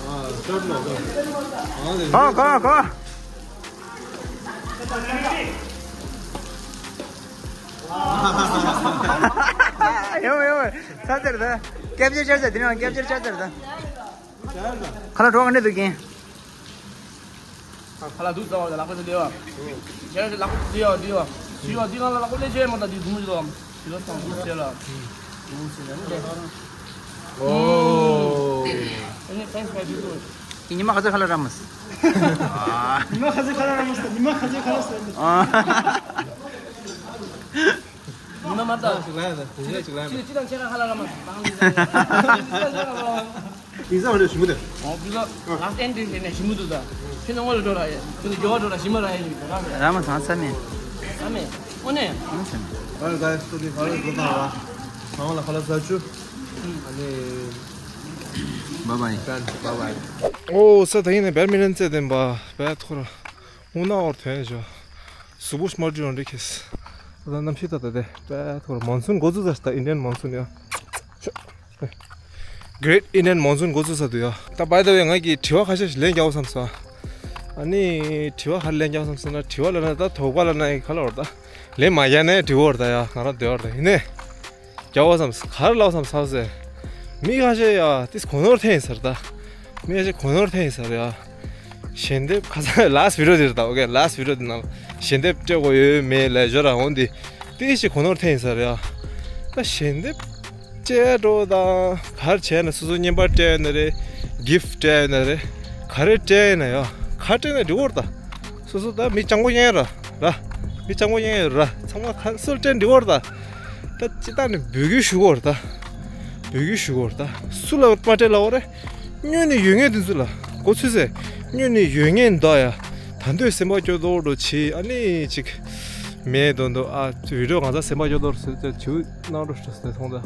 ཨ། ཤོར་ལ་ཤོར། ཨ་ལེ། གོ་གོ་གོ། ཡོ་ཡོ། ཚར་ཚར་ད། ཀེབ་ཅར་ཆགས་ཚར། དེ་ནས་ཀེབ་ཅར་ཆགས་ཚར་ད། ཁ་ལག་འགྲོ་ག་ནས་འདུག་གིན། ཁ་ལག་འདུག་ཟ་བ་ལག་པ་ཟ་འདི་ཡོ། ཁྱེད་རང་ལག་པ་འདི་ཡོ་འདི་ཡོ། འདི་ཡོ་འདི་གང་ལ་ལག་པ་ལས་བྱེད་མ་ད་འདི་འཛུམ་འདི་ལོ། འདི་ལོ་སང་འདུག་ཟེར་ལ། འདུག་ཟེར་ལ་འདི། ཨོ། ཨ་ནི་ཕན་ཕན་འདི་འདུག་ཉི་མ་ག་ཚོད་ཁ་ལག་ར་མ་ཟ། ཉི་མ་ག་ཚོད་ཁ་ལག་ར་མ་ཟ། ཉི་མ་ག་ཚོད་ཁ་ལག་ཟ། ཨ། ཉི་མ་མ་ད། ཅིག་ལ་ཡ་ད། དེ་ཅིག་ལ་ཡ་ད། ཅིག་ཅིག་དང་ཕྱེད་ཀ་ཁ་ལག་ར་མ་ཟ། ཡིན་ས་མ་རེད་ཞིམ་པོ་དེ། ཨོ་བི་ལ་ལ་སྟན་ཏིན་ཏིན་ནས་ཞིམ་པོ་འདུག་ད། ཁྱོད་ནི་ངོ་ལ་འགྲོ་ར་ཡ། ཁྱོད་ནི་རྒྱ་བ་འགྲོ་ར་ཞིམ་མ་ར་ཡ་ཡིན་ད་ར། ར་མ་ཟ་ས་མེད། ས་མེད། ཨོ་ནས། ཨོ་ནས་ས་མེད། ཨོ་ནས་ད་སྟོད་ནས་ཁ་ལག་བཟོ་དང་བ། ཚང་མ་ལ་ཁ་ལག་ཟ་བཅུག་ཨ་ནི། Bye bye. Bye bye. ཨོ་ས་ད་ཡིན་ནས་བེར་མི་ལན་ཙེ་དེན་པ་བེ་ཐོ་ར། ཨུ་ན་ཨོར་ཐོན་ཞོ། གཟུགས་པོ་སྨར་ཇུ་རང་རེ་ཁེས། ད་གནམ་གཤིས་ད་ད་དེ་པད་ཐོར་མོན་སུན་འགོ་ཚུགས་ས་ད་ཨིན་ཌི་ཡན་མོན་སུན་ཡ། Great Indian Monsoon འགོ་ཚུགས་ས་དུ་ཡ། ད་by the way ང་གི་དྲི་བ་ཁ་ཤས་ཤིག་ལན་རྒྱག་བསམ་སོང་། ཨ་ནི་དྲི་བ་ཧ་ལན་རྒྱག་བསམ་སོང་ན་དྲི་བ་ལ་ན་ད་དོགས་པ་ལ་ན་ཡི་ག་ལ་བར་ད། ལན་མ་རྒྱག་ན་དྲི་བ་བར་ད་ཡ་ང་རང་དེ་བར་ད་ཡིན་ནས། རྒྱག་བ་བསམ་ག་རེ་ལབ་བསམ་ས་ཟེར། མི་ཁ་ཤས་ཡ་ཏིས་གོ་ནོར་ཐེན་ཡིན་ཟེར་ད། མི་ཁ་ཤས་གོ་ནོར་ཐེན་ཡིན་ཟེར་ཡ། ཞལ་འདེབས་ཁ་སང་last video དེ་རེད་ད། ཨོ་ཀེ་last video དེ་ནང་ཞལ་འདེབས་སྤྲད་དགོས་ཡོད་མེད་ལས་སྦྱོར་ར་འོང་དེ་ཏིས་ཞིག་གོ་ནོར་ཐེན་ཡིན་ཟེར་ཡ། ད་ཞལ་འདེབས་སྤྲད་འགྲོ་དང་ག་རེ་བྱས་ན་སོ་སོ་བརྙན་པར་སྤྲད་ཡོད་ན་རེད། གིཕ་སྤྲད་ཡོད་ན་རེད། ག་རེ་སྤྲད་ཡོད་ན་ཡ་ག་སྤྲད་ན་འགྲིག་གོ་རེད་ད། སོ་སོ་ད་མི་སྤྱང་པོ་ཡིན་ར། ར། མི་སྤྱང་པོ་ཡིན་ར། ཚང་མ་ཁ་སུར་སྤྲད་འགྲིག་གོ་ར་ད། ད་ཅི་ད་ནི་འབོད་སྐུལ་ཞུ་གོ་ར་ད། འབོད་སྐུལ་ཞུ་གོ་ར་ད། སུ་ལ་མ་སྤྲད་ལ་འོ་རེ། སྔོན་ནས་ཡོད་ངེས་དེ་ཚོ་ལ་གོ་ཚུལ་ཟེར། སྔོན་ནས་ཡོད་ངེས་འདུག་ཡ། ད་འདོད་སེམས་པ་སྐྱོ་དོག་འགྲོ་ཆེ་ཨ་ནི་ཅིག་མེད་དོན་དུ་ཨ་བི་ཌིའོ་གང་ཚ་སེམས་པ་སྐྱོ་དོག་ཟེར་ཏེ་བྱིའུ་གནང་འགྲོ་ཤོག་ཟེར་ཐོང་ད།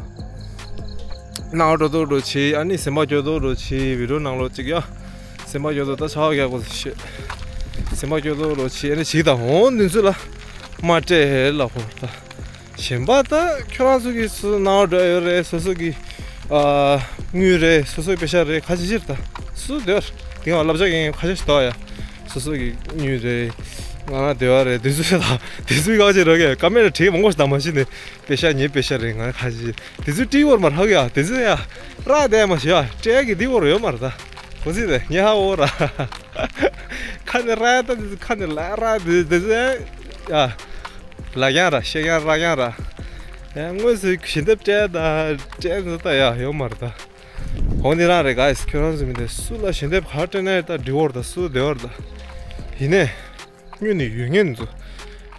ནང་འགྲོ་དོ་འགྲོ་ཆེ་ཨ་ནི་སེམས་པ་སྐྱོ་དོ་འགྲོ་ཆེ་བི་ཌིའོ་ནང་ལོགས་གཅིག་ཡ། སེམས་པ་སྐྱོ་དོ་ད་ཆ་བ་རྒྱག་དགོས་ཤེས། སེམས་པ་སྐྱོ་དོ་འགྲོ་ཆེ་ཨ་ནི་ཞིག་དང་འོང་འདི་ཚོ་ལ་མ་སྤྲད་ལ་ཧོ་ད། གཞན་པ་ད་ཁྱོད་རང་ཚོ་གི་སུ་ནང་འགྲོ་ཡོད་རེད་སོ་སོ་གི་ཨ་དངུལ་རེད་སོ་སོའི་པེ་ཤ་རེད་ཁ་ཅིག་ཕྱིར་ད་སུ་དེར་དེང་བ་བསླབ་བྱ་ཡིན་ཁ་ཤས་ཤིག་ད་ཡ། སོ་སོ་གི་དངུལ་རེད། ང་རང་དེ་བ་རེད་དེ་ཚོ་ད་དེ་ཚོའི་ཁ་ཅིག་རོགས་གས་ཀ་མེ་ར་བྲིས་མང་པོ་ཞིག་ད་མ་ཤི་ནས། པེ་ཤ་ཉེ་པེ་ཤ་རེད་ང་ཁ་ཅིག་དེ་ཚོའི་ཏྲི་བོར་མ་རག་ཡ་དེ་ཚོ་ཡ་རག་བསྡད་མ་ཤི་ཡ་སྤྲད་ཀྱི་ཏྲི་བོར་ཡོད་མ་རེད་ད། གོ་ཚིག་དེ་ཉེ་ཧ་འོ་ར་ཁ་ནས་རག་ཡ་ད་དེ་ཚོ་ཁ་ནས་ལ་རག་དེ་དེ་ཚོ་ཡ་ལ་རྐྱང་ར་ཤེས་རྐྱང་རག་རྐྱང་ར་ཡ་དངོས་སུ་ཞལ་འདེབས་སྤྲད་ད་སྤྲད་ད་ད་ཡ་ཡོད་མ་རེད་ད། འོ་འདི་རང་རེད་ག་ཡིས་ཁྱོད་རང་ཚོ་མི་འདི་སུ་ལ་ཞལ་འདེབས་ག་སྤྲད་ན་ཡ་ད་འགྲིག་བོར་ད་སུ་བདེ་བར་ད་ཡིན་ནས། སྔོན་ནས་ཡོད་མཁན་ཚོ།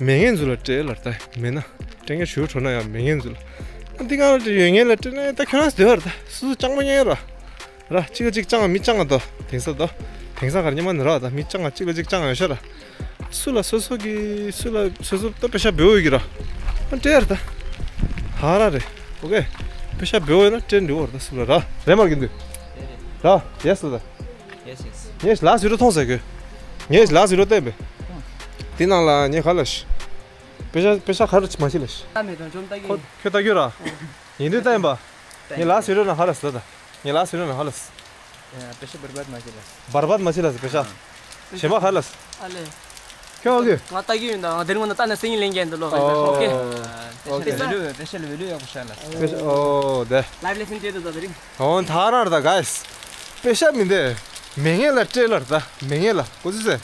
མེད་མཁན་ཚོ་ལ་སྤྲད་ལ་ལྟ་མེད་ན་སྤྲད་མཁན་ཞུ་འགྲོ་ན་ཡང་མེད་མཁན་ཚོ་ལ། ཨ་འདི་གང་ལ་སྤྲད་ཡོད་མཁན་ལ་སྤྲད་ན་ཡང་ད་ཁྱོད་རང་སྡོད་ར་ད་སུ་སུ་སྤྱང་པོ་ཉན་ར། ར་གཅིག་ལ་གཅིག་སྤྱང་མི་སྤྱང་དོ་དེང་སང་དོ། དེང་སང་གར་ཉི་མ་ནི་ར་ད་མི་སྤྱང་གཅིག་ལ་གཅིག་སྤྱང་ཡོད་ཤ་ར། སུ་ལ་སོ་སོ་གི་སུ་ལ་སོ་སོ་ད་པེ་ཤ་བེའུ་ཡོད་ཀྱི་ར། ཨ་སྤྲད་ར་ད། ཧ་ར་རེད། ཨོ་ཀེ། པེ་ཤ་བེའུ་ཡོད་ན་སྤྲད་འགྲིག་འོ་ར་ད་སུ་ལ་ར་རེད་མར་གི་འདུག་ར། ཡེ་སུ་ད། Yes, yes. ངས་ལགས་བི་ཌི་ཡོ་མཐོང་ཟེར་གི། ངས་ལགས་བི་ཌི་ཡོ་བལྟས་པས། དེ་ནང་ལ་ངས་ག་ལ་ཤི། པེ་ཤ་པེ་ཤ་ག་རེ་མ་ཤི་ལ་ཤི། ཨ་མེད་དོན་ཅོམ་ལྟ་གི། ཁོ་ཁྱོད་ལྟ་རྒྱུ་ར། ཡིན་དུས་ལྟ་ཡིན་པ། ངས་ལགས་བི་ཌི་ཡོ་ནང་ག་ལ་ཤི་ད། ངས་ལགས་བི་ཌི་ཡོ་ནང་ག་ལ་ཤི། པེ་ཤ་བར་བར་མ་ཤི་ལ་ཤི། བར་བར་མ་ཤི་ལ་ཤི་པེ་ཤ། གཞན་པ་ག་ལ་ཤི། ཨ་ལེ། ཁྱོད་ཨོ་ཁེ། ང་ལྟ་གི་ཡིན་ད། ང་དེ་རིང་ང་ལྟ་ན་སེང་ལེན་གྱི་འདུག་ལོ། ཨོ་ཨོ་ཁེ། ཨོ་ཁེ། པེ་ཤ་ལ་ཝེ་ལུ་པེ་ཤ་ལ་ཝེ་ལུ་ཡག་པོ་ཤར་ལ་ཤི། པེ་ཤ་ཨོ་དེ། ལའིབ་ལེ་སན་བྱེད་དུ་ད་དེ་རིང་། ཨོ་ད་ར་ད་གཱས། པེ་ཤ་མི་འདི། མེད་ངེས་ལ་སྤྲད་ལར་ད། མེད་ངེས་ལ་གོ་ཚུལ་ཟེར།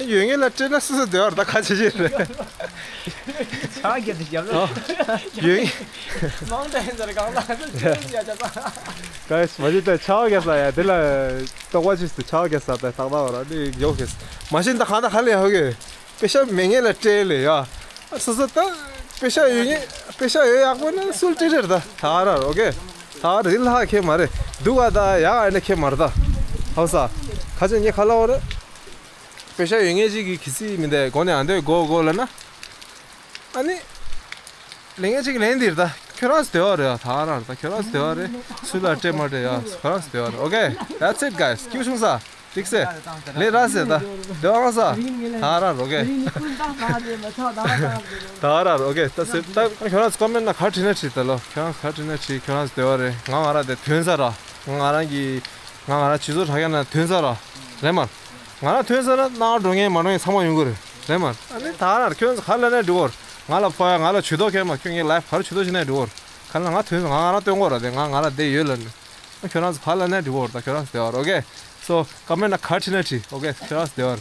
ཡོད་ངེས་ལ་སྤྲད་ན་སོ་སོ་བདེ་བར་ད་ག་བྱེད་ཀྱི་རེད། ཆག་རྒྱ་དེ་རྒྱབ་ལ། ཡོད་ངེས། མང་དྲགས་ཡིན་ཟེར་གང་ལ་ཟེར་ཡ་ཆ་ས། གཱས་མ་གཞི་ད་ཆག་རྒྱ་ས་ཡ་དེ་ལ་རྟོག་པ་ཅིག་སུ་ཆག་རྒྱ་ས་ད་ཏག་ཏག་བར་ནི་ཡོག་གེ། མ་གཞི་ད་གང་ད་ག་ལ་ཡ་ཧོ་གེ། པེ་ཤ་མེད་ངེས་ལ་སྤྲད་ལེ་ཡ། སོ་སོ་ད། པེ་ཤ་ཡོད་ངེས། པེ་ཤ་ཡོད་ཡག་པོ་ན་སུལ་སྤྲད་རེད་ད། ད་ར་ཨོ་ཁེ། ད་ར་རི་ལྷག་ཁེ་མ་རེད། འདུག་ག་ད་ཡག་ཨ་ནི་ཁེ་མ་རེད་ད། ཧོ་ས། ཁ་ཆེ་ངས་ག་ལ་བ་རེད། པེ་ཤ་ཡོད་ངེས་ཅིག་གི་ཁི་སི་མི་འདེ་གོ་ནས་ཨ་འདོད་གོ་གོ་ལ་ན། ཨ་ནི། ལེན་ངེས་ཅིག་ལེན་འདིར་ད། ཁྱོད་རང་སྡེ་བ་རེད་ད་རང་རེད་ད། ཁྱོད་རང་སྡེ་བ་རེད། སུ་ལ་སྤྲད་མ་སྤྲད་ཡ་ཁྱོད་རང་སྡེ་བ་རེད། ཨོ་ཁེ། That's it guys. སྐྱིད་ཤོང་ས། འགྲིག་སེ། ལེ་ར་སེ་ད། སྡེ་བ་ང་ས། ད་ར་རོ་ཁེ། ད་ར་རོ་ཁེ། ད་སེ་ད་ཁྱོད་རང་ཀོ་མེན་ན་ག་བྲིས་ན་བྲིས་ད་ལོ། ཁྱོད་རང་ག་བྲིས་ན་བྲིས། ཁྱོད་རང་སྡེ་བ་རེད། ང་ང་ར་དེ་ཐོན་ས་ར། ང་ང་རང་གི་ང་ང་རང་ཇུས་གཙོ་དྲག་ཡ་ན་ཐོན་ས་ར། རེད་མ། ང་རང་ཐོན་ས་ན་ནང་འགྲོ་མཁན་མ་འགྲོ་མཁན་ཚང་མ་ཡོང་གི་རེད། རེད་མ། ཨ་ནི་ད་ར་ཁྱོད་ཚོ་ག་ལ་ནས་འགྲོ་གོ། ང་ལ་ཕོ་ཡ་ང་ལ་ཇུས་གཏོགས་མཁན་མ་ཁྱོད་ངའི་ལའིབ་ག་རེ་ཇུས་གཏོགས་བྱེད་ནས་འགྲོ་གོ། ག་ལ་ང་ཐོན་ས་ང་ང་རང་སྟོན་གོ་ར་དེ་ང་ང་རང་བསྡད་ཡོད་ལ་ནི། ཁྱོད་རང་ཚོ་ག་ལ་ནས་འགྲོ་གོ་ར་ད་ཁྱོད་རང་ཚོ་བསྡད་བར་ཨོ་ཁེ། སོ་ཀོ་མེན་ན་ག་བྲིས་ན་བྲིས་ཨོ་ཁེ། ཁྱོད་རང་ཚོ་བསྡད་བར།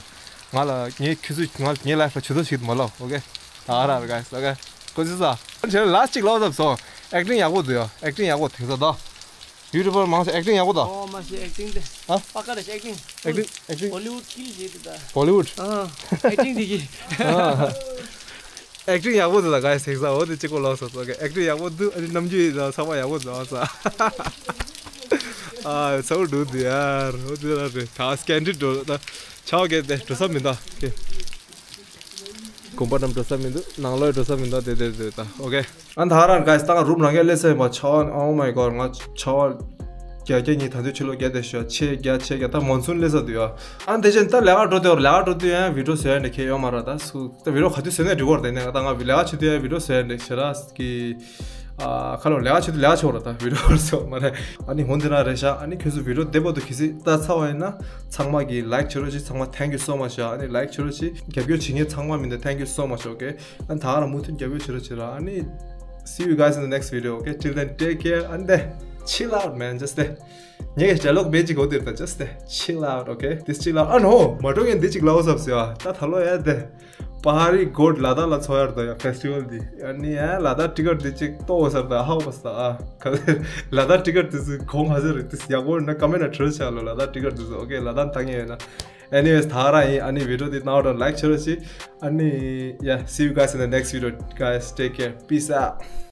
ང་ལ་ངའི་ཁྱོད་ཚོ་ང་ངའི་ལའིབ་ལ་ཇུས་གཏོགས་བྱེད་མ་ལ་ཨོ་ཁེ། ད་ར་ར་ག་ས་ག་ཀོ་ཅི་ས། ཁྱེད་ལ་སི་ཅིག་ལོ་ཟབ་སོང་། ཨེག་ཊིང་ཡག་པོ་འདུག་ཡ། ཨེག་ཊིང་ཡག་པོ་དེང་ས་ད། ཡུ་ཊུབ་པར་མང་ཆེ་ཨེག་ཊིང་ཡག་པོ་དང་། ཨོ་མ་ཤེས་ཨེག་ཊིང་དེ། ཨ། པ་ཀ་རེ་ཨེག་ཊིང་། ཨེག་ཊིང་ཨེག་ཊིང་། བོ་ལི་ཝུཌ་ཁིལ་བྱེད་དེ་ད། བོ་ལི་ཝུཌ། ཨ། ཨེག་ཊིང་དེ་གི། ཨ། ཨེག་ཊིང་ཡག་པོ་འདུག་ད་ག་ཡ་སེང་ས་འོ་དེ་གཅིག་པོ་ལོག་སོང་སོང་གི། ཨེག་ཊིང་ཡག་པོ་འདུག་ཨ་ནི་རྣམ་འགྱུར་ཡིན་ད་ཚང་མ་ཡག་པོ་འདུག་ཨ་ས། ཨ་ཚ་བོ་འདུག་འདི་ཡར་འོ་དེ་ར་རེད་ད་སི་ཀེན་ཌི་འགྲོ་ད་ཆའོ་གེ་དེ་འགྲོ་ས་མིན་ད་གེ། དགོན་པ་རྣམས་འགྲོ་ས་མི་འདུག་ནང་ལོགས་འགྲོ་ས་མི་འདུག་དེ་དེ་དེ་ད་ཨོ་ཁེ། ཨ་ད་རང་ག་ས་ད་ང་རུམ་རང་ག་སླེབས་ས་ཡིན་པ་ཆ་བ། Oh my god ང་ཆ་བ་བརྒྱ་བརྒྱ་ཉིད་ད་དུས་ཕྱི་ལོ་བརྒྱ་དེ་ཤོད་ཆེ་བརྒྱ་ཆེ་བརྒྱ་ད་མོན་སུན་སླེབས་ས་འདུག་ཡ། ཨ་དེ་བཞིན་ད་ལས་ཀ་འགྲོ་དུས་ལས་ཀ་འགྲོ་དུས་ཡང་བི་ཌིའོ་བཟོ་ཡ་འདྲ་ཁེ་ཡོད་མ་ར་ད་སུ་ད་བི་ཌིའོ་ག་དུས་བཟོ་ནས་འགྲིག་གོ་ར། དེ་ནས་ད་ང་ལས་ཀ་བྱེད་དུས་ཡང་བི་ཌིའོ་བཟོ་ཡ་འདྲ་ཁྱེད་རང་གི་ཨ་ཁ་ལོ་ལས་ཀ་བྱེད་དུས་ལས་ཀ་བྱེད་གོ་ར་ད་བི་ཌིའོ་བཟོ་མ་རེད། ཨ་ནི་ཧོན་དེ་ན་རེད་ཤག་ཨ་ནི་ཁྱོད་ཚོ་བི་ཌིའོ་དེ་བར་དུ་གལ་སྲིད་ལྟ་ཚར་བ་ཡིན་ན། ཚང་མ་གིས་ལའིཀ་བྱེད་རོགས་བྱེད། ཚང་མ་thank you so much ཨ་ནི་ལའིཀ་བྱེད་རོགས་བྱེད། རྒྱབ་སྐྱོར་བྱེད་མཁན་ཚང་མ་མི་འདི་thank you so much okay. ཨ་ནི་ད་ག་རང་མུ་མཐུད་རྒྱབ་སྐྱོར་བྱེད་རོགས་བྱེད་ར། ཨ་ནི་see you guys in the next video okay. Till then take care and then chill out man. Just stay. ངས་ཞལ་ལོག་མེད་ཅིག་གོ་དེར་ད་just stay. Chill out okay. This chill out. ཨ་ནོ་མ་འགྲོ་མཁན་འདི་ཅིག་ལའོ་ཟབ་ཟེར་བ་ད་ད་ལོ་ཡ་དེ། པ་ཧ་རི་གོཌ་ལ་དྭགས་ལ་ཚོགས་ཡར་དོ་ཡ་ཕེ་སི་ཊི་ཝལ་འདི། ཨ་ནི་ཡ་ལ་དྭགས་ཊི་ཀེཊ་འདི་ཅིག་ཏོག་ཟེར་ད་ཧའོ་པ་ས་ཨ། ག་ལ་དྭགས་ཊི་ཀེཊ་འདི་ཚོ་གོང་ག་ཚོད་རེད། འདི་ཡག་པོ་ཡོད་ན་ཀོ་མེན་ཊ་ནང་བྲིས་བཞག་ལོ། ལ་དྭགས་ཊི་ཀེཊ་འདི་ཚོ་ཨོ་ཁེ། ལ་དྭགས་ལྟ་མཁན་ཡོད་ན། Anyways ད་ག་རང་ཡིན། ཨ་ནི་བི་ཌིའོ་འདི་ནང་དུ་ལའིཀ་བྱེད་རོགས་བྱེད། ཨ་ནི་yeah, see you guys in the next video guys. Take care. Peace out.